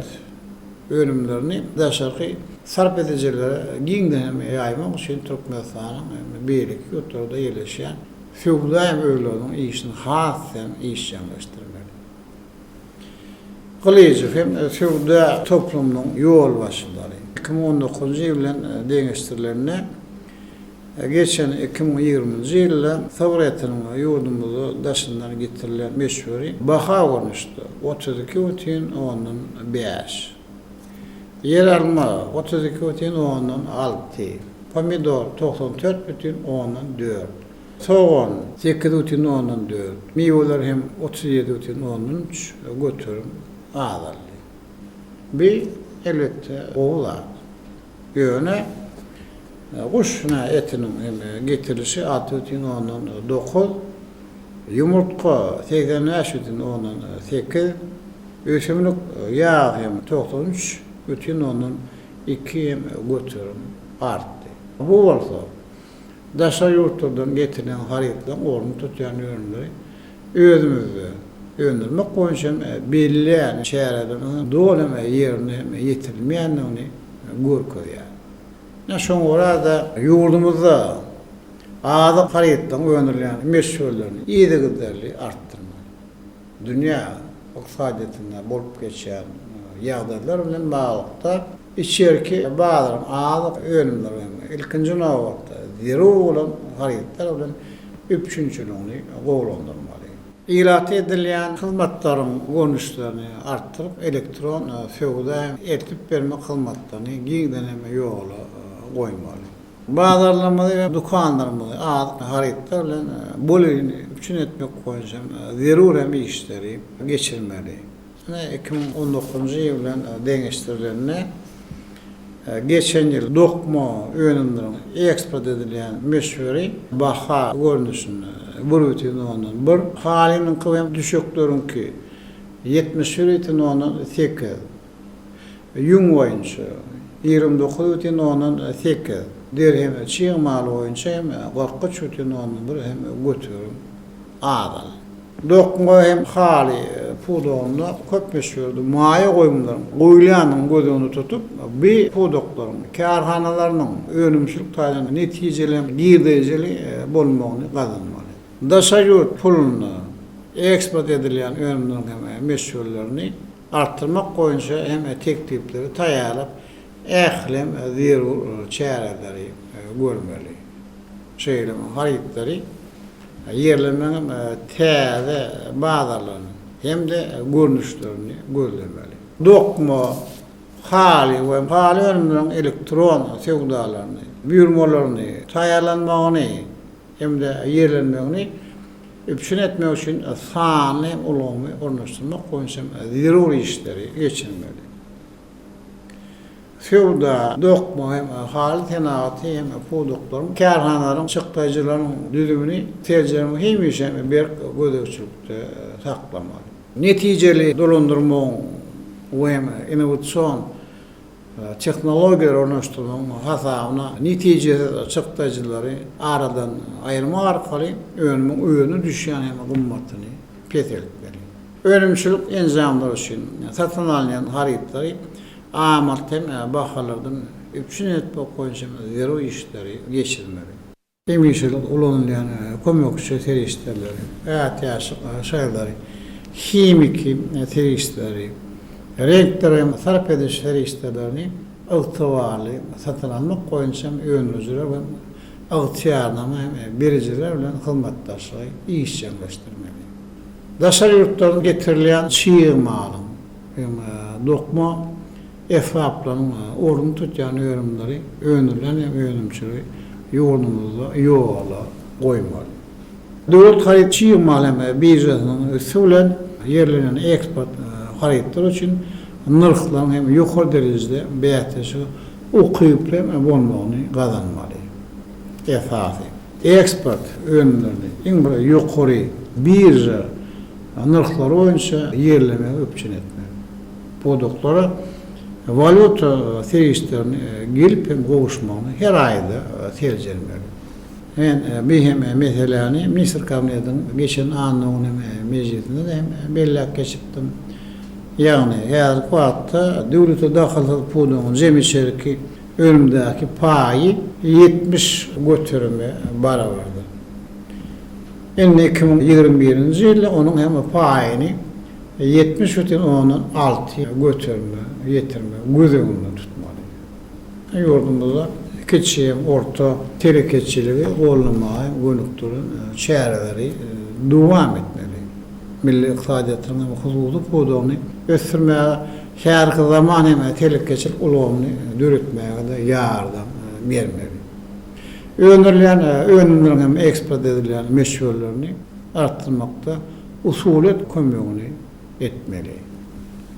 önümlerini daşarky sarp edijilere giňden hem ýaýmak üçin Türkmenistanyň hem beýleki ýurtlarda ýerleşýän söwda hem öýleriniň işini has hem işjeňleşdirmeli. Gylyjow hem söwda toplumynyň ýolbaşçylary 2019-njy ýyl bilen deňeşdirilende, Geçen 2020-nji ýylda sygyr etiniň ýurdumyza daşyndan getirilen möçberi baha görnüşde 32 bütin ondan bäş, ýeralma 32 bütin ondan alty, pomidor 94 bütin ondan dört, sogan sekiz bütin ondan dört, miweler hem 37 bütin ondan üç göterim azaldy. Bu, elbetde, gowy zat. Ýöne guş etiniň hem getirilişi 6,9, ýumurtga 85,8, ösümlik ýagy hem 93,2 hem göterim artdy. Bu bolsa daşary ýurtlardan getirilýän harytlaryň ornuny tutýan önümleri özümizde öndürmek boýunça hem bellän çäreleriň doly hem ýerine hem ýetirilmeýändigini görkezýär. Ine, şoňa görä-de, ýurdumyzda azyk harytlaryň öndürilýän möçberlerini yzygiderli artdyrmaly. Dünýä ykdysadyýetinde bolup geçýän ýagdaýlar bilen baglylykda, içerki bazaryň azyk önümleri bilen, ilkinji nobatda, zerur bolan harytlar bilen üpjünçiligini gowulandyrmaly. Ilata edilýän hyzmatlaryň görnüşlerini artdyryp, elektron söwda hem eltip bermek hyzmatlaryny giňden hem ýola goýmaly. Bazarlarymyzy we dükanlarymyzy azyk harytlar bilen bolelin üpjün etmek boýunça zerur hem işleri geçirmeli. Ine, 2019-njy ýyl bilen deňeşdirilende, geçen ýyl dokma önümleriniň eksport edilýän möçberi baha görnüşinde bir bütin ondan bir, halynyňky hem düşekleriňki 71 bütin ondan sekiz, ýüň boýunça 29 bütin ondan sekiz, deri hem çig mal boýunça hem 43 bütin ondan bir hem göterim azaldy. Dokma hem haly pudagynda köp möçberde maýa goýumlaryň goýulýandygyny göz öňünde tutup, bu pudaklaryň kärhanalarynyň önümçilik taýdan netijeli hem girdejili bolmagyny gazanmaly. Daşary ýurt pulunda eksport edilýän önümleriň hem möçberlerini artdyrmak boýunça hem teklipleri taýýarlap, ähli hem zerur çäreleri görmeli. Şeýle hem harytlary ýerlemegiň täze bazarlaryny hem-de görnüşlerini gözlemeli. Dokma, haly we haly önümleriniň elektron söwdalaryny, buýurmalaryny, taýýarlanmagyny hem-de ýerlenmegini. üpjün etmek üçin sanly ulgamy ornaşdyrmak boýunça zerur işleri geçirmeli. Söwda, dokma hem haly senagaty hem pudaklaryň, kärhanalaryň çykdaýjylaryň düzümini seljermegi hemişe berk gözegçilikde saklamaly. Netijeli dolandyrmagyň we hem innowasion tehnologiýalary ornaşdyrmagyň hasabyna netijesiz çykdaýjylary aradan aýyrmak arkaly önümiň özüne düşýän hem gymmatyny peseltmeli. Önümçilik enjamlary üçin satyn alynýan harytlary amatly hem bahalardan üpjün etmek boýunça zerur işleri geçirmeli. Hemişelik ulanylýan kömekçi serişdeleri, ätiýaçlyk şaýlary, himiki serişdeleri, reňkleri hem sarp ediş serişdelerini ygtybarly satyn almak boýunça öndürijiler we ygtyýarnama hem berijiler bilen hyzmatdaşlygy işjeňleşdirmeli. Daşary ýurtlardan getirilýän çig malyň hem dokma esbaplaryň ornuny tutýan önümleri öndürilen hem önümçiligi ýurdumyzda ýola goýmaly. Döwlet haryt çig mal hem biržasynyň üsti bilen ýerlenen eksport harytlar üçin nyrhlaryň hem ýokary derejede bäsleşige ukyply hem bolmagyny gazanmaly. Esasy. Eksport önümlerini iň bir ýokary birža nyrhlary boýunça ýerlemegi üpjün etmek. Pudaklara walýuta serişdelerini gelip hem gowuşmagyny her aýda seljermeli. Men bu hem meseläni Ministr Kabinetiniň geçen anna güni mejlisinde-de hem belläp geçipdim. Ýagny häzirki wagtda döwlete dahylsyz pudagyň jemi içerki Önümdäki paýy 70 göterime barabardyr. Indi 2021-nji ýylda onuň hem paýyny 70,6 göterime ýetirmegi göz öňünde tutmaly. Ýurdumyzda kiçi hem orta telekeçiligi goldamaga gönükdirilen çäreleri dowam etmeli. Milli ykdysadyýetiniň hem hususy pudagyny ösdürmäge Häzirki zaman hem telekeçilik ulgamyny döretmäge-de ýardam bermeli. Öndürilýän önümleriň hem eksport edilýän möçberlerini artdyrmakda usulyýet kömegini etmeli.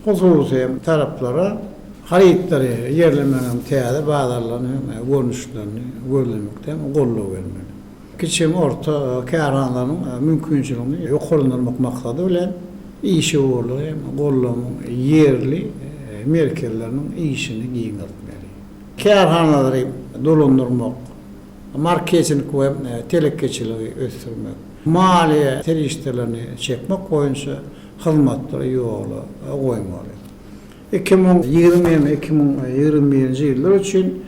Hususy hem taraplara harytlary ýerlemegiň hem täze bazarlaryny hem görnüşlerini gözlemekde hem goldaw bermeli. Kiçi hem orta kärhanalaryň mümkinçiligini ýokarlandyrmak maksady bilen, işewürligi hem goldamagyň ýerli merkezleriniň işini giňeltmeli. Kärhanalary dolandyrmak, marketing we telekeçiligi ösdürmek, maliýe serişdelerini çekmek boýunça hyzmatlary ýola goýmaly. 2020 hem 2021-nji ýyllar üçin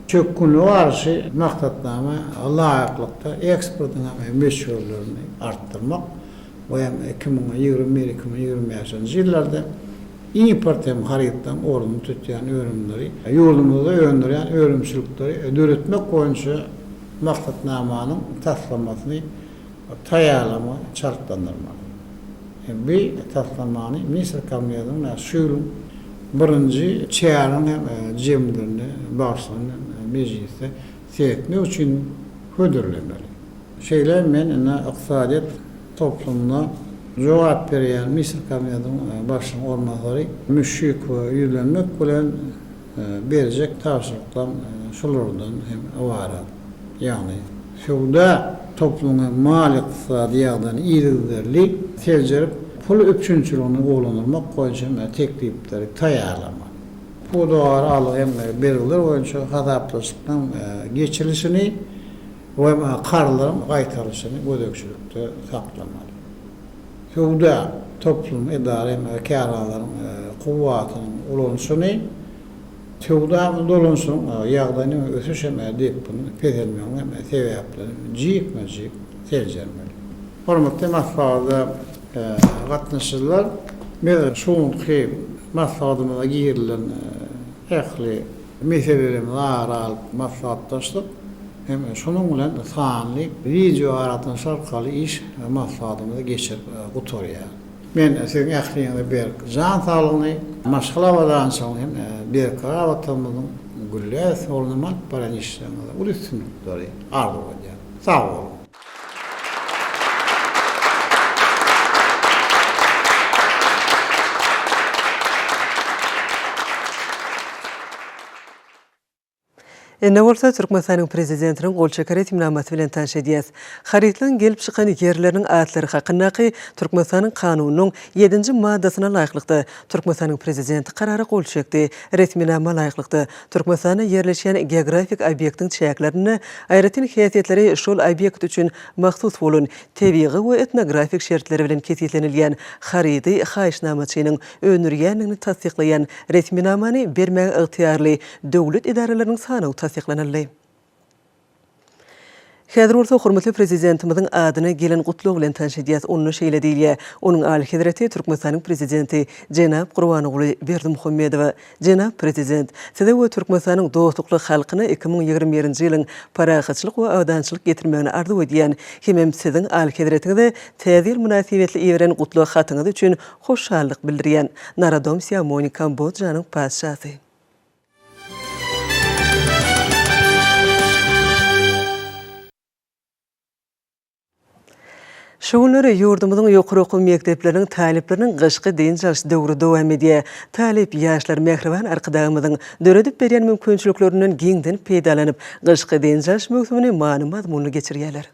çökgünlige garşy maksatnama laýyklykda eksportyň hem möçberlerini artdyrmak we hem 2021, 2025-nji ýyllarda import hem harytlaryň ornuny tutýan önümleri ýurdumyzda öndürýän önümçilikleri döretmek boýunça maksatnamanyň taslamasyny taýýarlamagy çaltlandyrmaly. Bu taslamany Ministrler Kabinetiniň şu ýylyň birinji çärýeginiň hem jemlerine bagyşlanan mejlisde seretmek üçin hödürlemeli. Şeýle hem men indi ykdysadyýet toplumyna jogap berýän Ministrler Kabinetiniň Başlygynyň orunbasary Müşşikowa ýüzlenmek bilen, berjek tabşyryklam şulardan hem ybarat. Ýagny, söwda toplumynyň maliýe-ykdysady ýagdaýyny yzygiderli seljerip, pul üpjünçiligini gowulandyrmak boýunça teklipleri taýýarlamaly. Pudagara algy hem bergiler boýunça hasaplaşyklaryň geçirilişini we karzlaryň gaýtarylyşyny gözegçilikde saklamaly. Söwda toplum edara hem kärhanalaryň kuwwatynyň ulanyşyny, söwda dolanyşygyň ýagdaýyny we ösüş hem depgininiň peselmeginiň hem sebäplerini jikme-jik seljermeli. Hormatly maslahata gatnaşyjylar, biz şu günki maslahatymyza girilen ähli meselelerimizi ara alyp maslahatlaşdyk hem şunuň bilen sanly wideoaragatnaşyk arkaly iş maslahatymyzy geçirip gutarýarys. Men siziň ähliňize berk jan saglygyny, maşgala abadançylygyny hem berkarar Watanymyzyň gülläp ösmeginde alyp barýan işleriňizde uly üstünlikleri arzuw edýärin. Sag boluň! Indi bolsa Türkmenistanyň Prezidentiniň gol çeken resminamasy bilen tanyş edýäs. Harytlaryň gelip çykan ýerleriniň atlary hakyndaky Türkmenistanyň Kanunynyň ýedinji maddasyna laýyklykda, Türkmenistanyň Prezidenti Karara gol çekdi. Resminama laýyklykda, Türkmenistanda ýerleşýän geografik obýektiň çäklerinde aýratyn häsiýetleri şol obýekt üçin mahsus bolan tebigy we etnografik şertleri bilen kesgitlenilýän harydy haýyşnamaçynyň öndürýändigini tassyklaýan resminamany bermäge ygtyýarly döwlet edaralarynyň sanawy tassyklanyldy. Häzir bolsa hormatly Prezidentimiziň adyna gelen gutlag bilen tanyş edýäs. Onda şeýle diýilýär, Onuň Alyhezreti Türkmenistanyň Prezidenti jenap Gurbanguly Berdimuhamedowa, Jenap Prezident, Size we Türkmenistanyň dostlukly halkyna 2021-nji ýylyň parahatçylyk we abadançylyk getirmegini arzuw edýän hemem Siziň Alyhezretiňize Täze ýyl mynasybetli iberen gutlag hatyňyz üçin hoşallyk bildirýän. Norodom Siamoni Kambodžanyň Patyşasy. Şu günler ýurdumyzyň ýokary okuw mekdepleriniň talyplarynyň gyşky dynç alyş döwri dowam edýär. Talyp ýaşlar mähriban Arkadagymyzyň döredip berýän mümkinçiliklerinden giňden peýdalanyp, gyşky dynç alyş möwsümini many-mazmunly geçirýärler.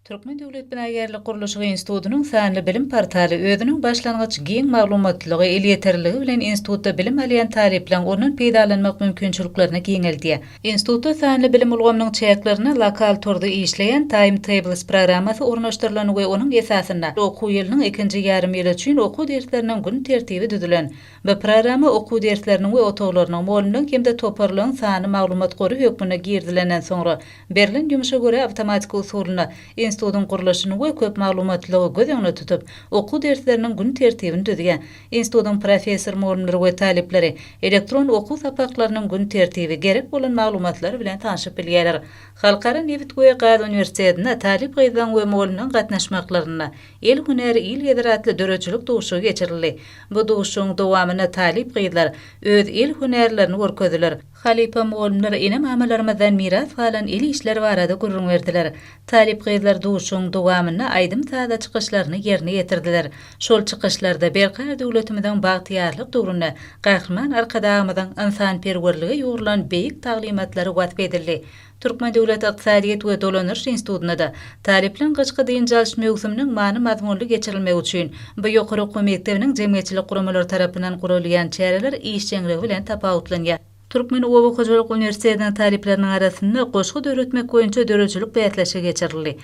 Türkmen döwlet binagärlik-gurluşyk institutynyň sanly bilim portaly özüniň başlangyç giň maglumatlylygy, elýeterliligi bilen institutda bilim alýan talyplaryň ondan peýdalanmak mümkinçiliklerini giňeldýär. Institutda sanly bilim ulgamynyň çäklerinde lokal torda işleýän Timetables programmasy ornaşdyrylan we onuň esasynda okuw ýylynyň ikinji ýarym ýyly üçin okuw dersleriniň gün tertibi düzülen. Bu programma okuw dersleriniň we otaglarynyň, mugallymlaryň hem-de toparlaryň sany maglumat gory hökmünde girizilenden soňra, berlen ýumşa görä awtomatiki usulynda institutyň gurluşyny we köp maglumatlylygy göz öňünde tutup, okuw dersleriniň gün tertibini düzýär. Institutyň professor-mugallymlary we talyplary elektron okuw sapaklarynyň gün tertibi, gerek bolan maglumatlar bilen tanşyp bilýärler. Halkara nebit we gaz uniwersitetinde talyp gyzlaryň we mugallymlaryň gatnaşmaklarynda El hünäri il gezer atly döredijilik duşuşygy geçirildi. Bu duşuşygyň dowamynda talyp gyzlar öz el hünärlerini görkezdiler. Halypa mugallymlar ene-mamalarymyzdan miras galan el işleri barada gürrüň berdiler. Talyp gyzlar duşuşygyň dowamynda aýdym-sazly çykyşlaryny ýerine ýetirdiler. Şol çykyşlarda Berkarar döwletimiziň bagtyýarlyk döwründe Gahryman Arkadagymyzyň ynsanperwerlige ýugrulan beýik taglymatlary wasp edildi. Türkmen döwlet ykdysadyýet we dolandyryş institutynda-da talyplaryň gyşky dynç alyş möwsüminiň many-mazmunly geçirilmegi üçin bu ýokary okuw mekdebiniň jemgyýetçilik guramalary tarapyndan guralýan çäreler işjeňligi bilen tapawutlanýar. Türkmen oba hojalyk uniwersitetiniň talyplarynyň arasynda goşgy döretmek boýunça döredijilik bäsleşigi geçirildi.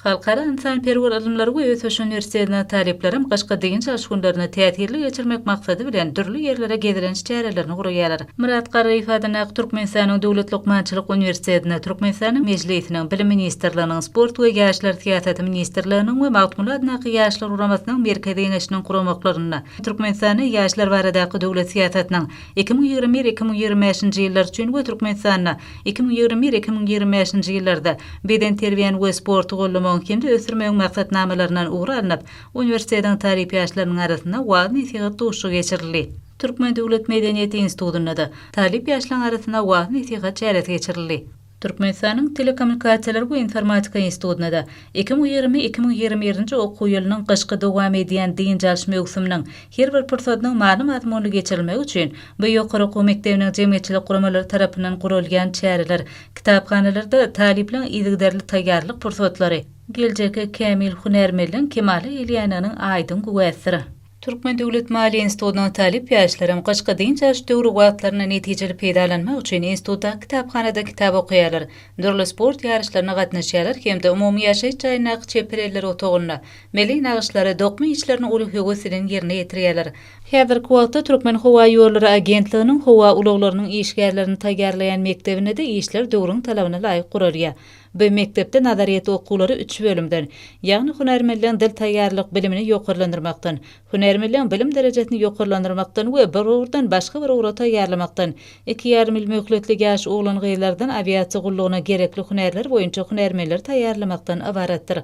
Halkara ynsanperwer ylymlary we ösüş uniwersitetiniň talyplaram gyşky dynç alyş günlerini täsirli geçirmek maksady bilen dürli ýerlere gezelenç çärelerini guraýarlar. Myrat Garryýew adyndaky Türkmenistanyň Döwlet lukmançylyk uniwersitetinde Türkmenistanyň Mejlisiniň, Bilim ministrliginiň, Sport we ýaşlar syýasaty ministrliginiň we Magtymguly adyndaky Ýaşlar guramasynyň Merkezi Geňeşiniň guramaklarynda Türkmenistanda ýaşlar baradaky döwlet syýasatynyň 2021, 2025-nji ýyllar üçin we Türkmenistanda 2021, 2025-nji ýyllarda bedenterbiýäni we sporty goldamagyň hem-de ösdürmegiň maksatnamalaryndan ugur alnyp, uniwersitetiň talyp ýaşlarynyň arasynda wagyz-nesihat duşuşygy geçirildi. Türkmen döwlet medeniýet institutynda-da talyp ýaşlaryň arasynda wagyz-nesihat çäresi geçirildi. Türkmenistanyň Telekommunikasiýalar we informatika institutynda-da 2020, 2021-nji okuw ýylynyň gyşky dowam edýän dynç alyş möwsüminiň her bir pursadynyň many-mazmunly geçirilmegi üçin bu ýokary okuw mekdebiniň jemgyýetçilik guramalary tarapyndan guralýan çäreler, kitaphanalarda talyplaryň yzygiderli taýýarlyk pursatlary, geljekki kämil hünärmenleň kemala gelýändiginiň aýdyň güwäsidir. Türkmen döwlet maliýe institutynyň talyp ýaşlaram gyşky dynç alyş döwri wagtlaryny netijeli peýdalanmak üçin institutdaky kitaphanada kitap okaýarlar, dürli sport ýaryşlaryna gatnaşýarlar hem-de umumy ýaşaýyş jaýyndaky çeper eller otagynda milli nagyşlary, dokma işlerini uly höwes bilen ýerine ýetirýärler. Häzirki wagtda Türkmenhowaýollary agentliginiň howa ulaglarynyň işgärlerini taýýarlaýan mekdebinde-de işler döwrüň talabyna laýyk guralýar. Bu mekdepde nazaryýet okuwlary üç bölümden, ýagny hünärmenleň dil taýýarlyk bilimini ýokarlandyrmakdan, hünärmenleň bilim derejesini ýokarlandyrmakdan we bir ugurdan başga bir ugra taýýarlamakdan, iki ýarym ýyl möhletli ýaş oglan-gyzlardan awiasiýa gullugyna gerekli hünärler boýunça hünärmenleri taýýarlamakdan ybaratdyr.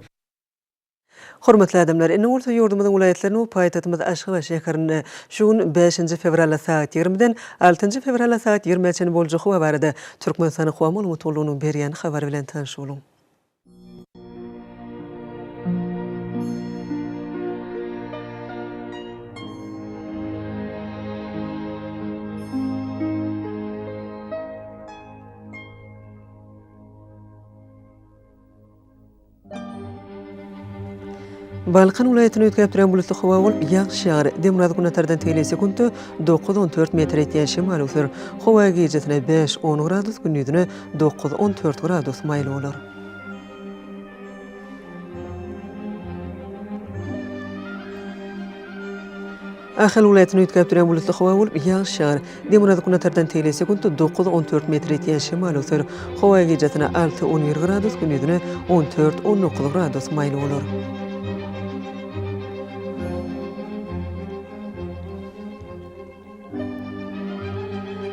Hormatly adamlar, indi bolsa ýurdumyzyň welaýatlarynda we paýtagtymyz Aşgabat şäherinde şu gün bäşinji fewralda sagat ýigrimiden altynjy fewralda sagat ýigrimä çenli boljak howa barada Türkmenistanyň Howa maglumat gullugynyň berýän habary bilen tanyş boluň. Balkan welaýatynda üýtgäp durýan bulutly howa bolup, ýagyş ýagar. Demirgazyk-günbatardan tegelek sekuntda 9-14 metr ýetýän şemal öwser. Howa gijesine 5-10 gradus, gündizine 9-14 gradus maýyl bolar. Ahal welaýatynda üýtgäp durýan bulutly howa bolup, ýagyş ýagar. Demirgazyk-günbatardan tegelek sekuntda 9-14 metr ýetýän şemal öwser. Howa gijesine 6-11 gradus, gündizine 14-19 gradus maýyl bolar.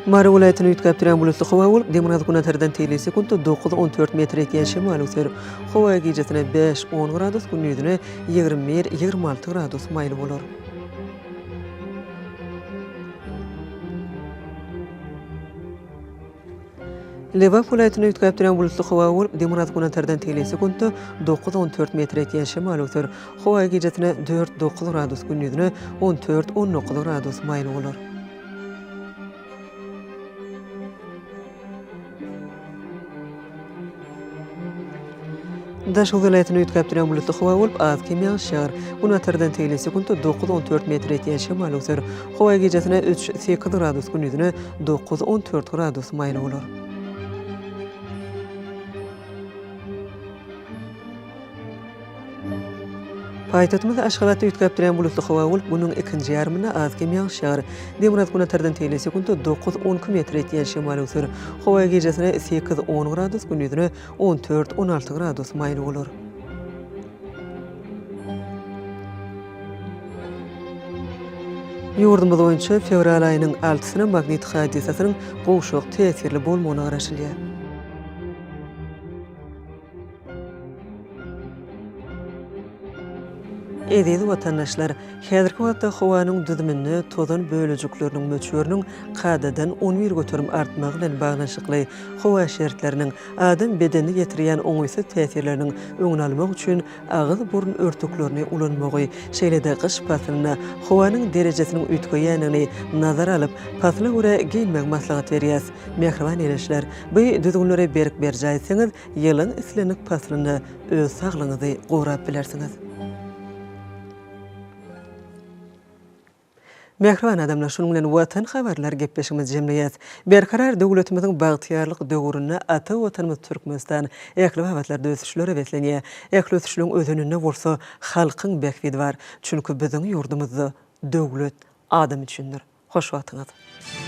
Mary welaýatynda üýtgäp durýan bulutly howa bolup, demirgazyk-günbatardan tegelek sekuntda 9-14 metr ýetýän şemal öwser. Howa gijesine 5-10 gradus, gündizine 21-26 gradus maýyl bolar. Lebap welaýatynda üýtgäp durýan bulutly howa bolup, demirgazyk-günbatardan tegelek sekuntda 9-14 metr ýetýän şemal öwser. Howa gijesine 4-9 gradus, gündizine 14-19 gradus maýyl bolar. Daşoguz welaýatynda üýtgäp durýan bulutly howa bolup, az-kem ýagyş ýagar. Günortadan tegelek sekuntda 9-14 metr ýetýän şemal öwser. Howa gijesine 3-8 gradus, gündizine 9-14 gradus maýyl bolar. Paýtagtymyz Aşgabatda üýtgäp durýan bulutly howa bolup, günüň ikinji ýarymynda az-kem ýagyş ýagar. Demirgazyk-günortadan tegelek sekuntda 9-12 metr ýetýän şemal öwser. Howa gijesine 8-10 gradus, gündizine 14-16 gradus maýyl bolar. Ýurdumyz boýunça fewral aýynyň altysyna magnit hadysasynyň gowşak täsirli bolmagyna garaşylýar. Eziz watandaşlar! Häzirki wagtda howanyň düzüminde tozan bölejikleriniň möçberiniň kadadan 11% artmagy bilen baglanyşykly howa şertleriniň adam bedenine ýetirýän oňaýsyz täsirleriniň öňüni almak üçin agyz-burun örtüklerini ulanmagy, şeýle-de gyş paslynda howanyň derejesiniň üýtgeýändigini nazara alyp, pasla görä geýinmegi maslahat berýäs. Mähriban ildeşler! Bu düzgünleri berk berjaý etseňiz, Ýylyň islendik paslynda öz saglygyňyzy gorap bilersiňiz. Mähriban adamlar, şunuň bilen Watan habarlar gepleşigimizi jemleýäs. Berkarar döwletimiziň bagtyýarlyk döwründe ata Watanymyz Türkmenistan ähli babatlarda ösüşlere beslenýär. Ähli ösüşleň özeninde bolsa halkyň bähbidi bar. Çünki biziň ýurdumyzda döwlet adam üçindir. Hoş wagtyňyz!